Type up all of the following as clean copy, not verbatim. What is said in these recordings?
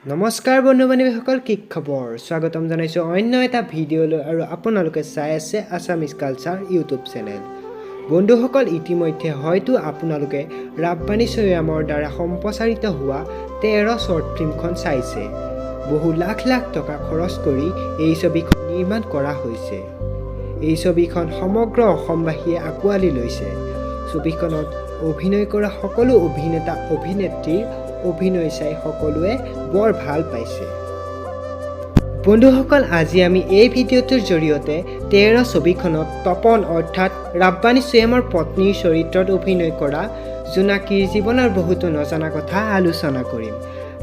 নমস্কাৰ বন্ধু বান্ধৱীসকল, কি খবৰ? স্বাগতম জনাইছোঁ অন্য এটা ভিডিঅ'লৈ আৰু আপোনালোকে চাই আছে আছামিজ কালচাৰ ইউটিউব চেনেল। বন্ধুসকল, ইতিমধ্যে হয়তো আপোনালোকে ৰাব্বানী চৈয়ামৰ দ্বাৰা সম্প্ৰচাৰিত হোৱা 13 শ্বৰ্ট ফিল্মখন চাইছে। বহু লাখ লাখ টকা খৰচ কৰি এই ছবিখন নিৰ্মাণ কৰা হৈছে। এই ছবিখন সমগ্ৰ অসমবাসীয়ে আঁকোৱালি লৈছে। ছবিখনত অভিনয় কৰা সকলো অভিনেতা অভিনেত্ৰীৰ অভিনয় চাই সকলোৱে বৰ ভাল পাইছে। বন্ধুসকল, আজি আমি এই ভিডিঅ'টোৰ জৰিয়তে 13 ছবিখনত তপন অৰ্থাৎ ৰাব্বানী চৈয়ামৰ পত্নীৰ চৰিত্ৰত অভিনয় কৰা জোনাকীৰ জীৱনৰ বহুতো নজনা কথা আলোচনা কৰিম।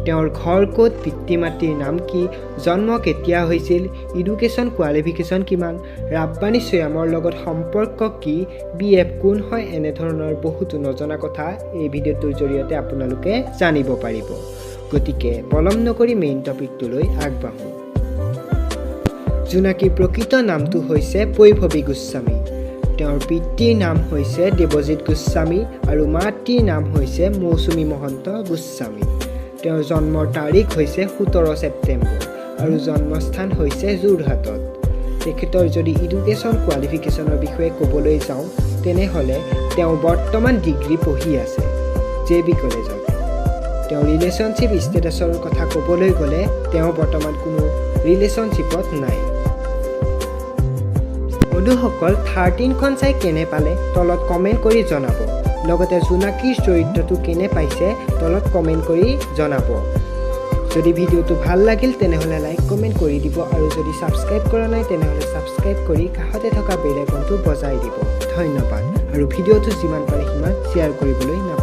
তেওঁৰ ঘৰ ক'ত, পিতৃ মাতৃৰ নাম কি, জন্ম কেতিয়া হৈছিল, এডুকেশ্যন কোৱালিফিকেশ্যন কিমান, ৰাব্বানী চৈয়ামৰ লগত সম্পৰ্ক কি, বি এফ কোন হয়, এনেধৰণৰ বহুতো নজনা কথা এই ভিডিঅ'টোৰ জৰিয়তে আপোনালোকে জানিব পাৰিব। গতিকে পলম নকৰি মেইন টপিকটোলৈ আগবাঢ়োঁ। জোনাকীৰ প্ৰকৃত নামটো হৈছে বৈভৱী গোস্বামী। তেওঁৰ পিতৃৰ নাম হৈছে দেৱজিৎ গোস্বামী আৰু মাতৃৰ নাম হৈছে মৌচুমী মহন্ত গোস্বামী। তেওঁৰ জন্মৰ তাৰিখ হৈছে 17 ছেপ্টেম্বৰ আৰু জন্মস্থান হৈছে যোৰহাটত। তেখেতৰ যদি এডুকেশ্যন কোৱালিফিকেশ্যনৰ বিষয়ে ক'বলৈ যাওঁ, তেনেহ'লে তেওঁ বৰ্তমান ডিগ্ৰী পঢ়ি আছে জে বি কলেজত। তেওঁৰ ৰিলেশ্যনশ্বিপ ষ্টেটাছৰ কথা ক'বলৈ গ'লে তেওঁ বৰ্তমান কোনো ৰিলেশ্যনশ্বিপত নাই। বন্ধুসকল, 13খন চাই কেনে পালে তলত কমেণ্ট কৰি জনাব। লগতে জোনাকীৰ চৰিত্ৰটো কেনে পাইছে তলত কমেণ্ট কৰি জনাব। যদি ভিডিঅ'টো ভাল লাগিল, তেনেহ'লে লাইক কমেণ্ট কৰি দিব আৰু যদি ছাবস্ক্ৰাইব কৰা নাই, তেনেহ'লে ছাবস্ক্ৰাইব কৰি কাষতে থকা বেল আইকনটো বজাই দিব। ধন্যবাদ আৰু ভিডিঅ'টো যিমান পাৰে সিমান শ্বেয়াৰ কৰিবলৈ নাপাহৰিব।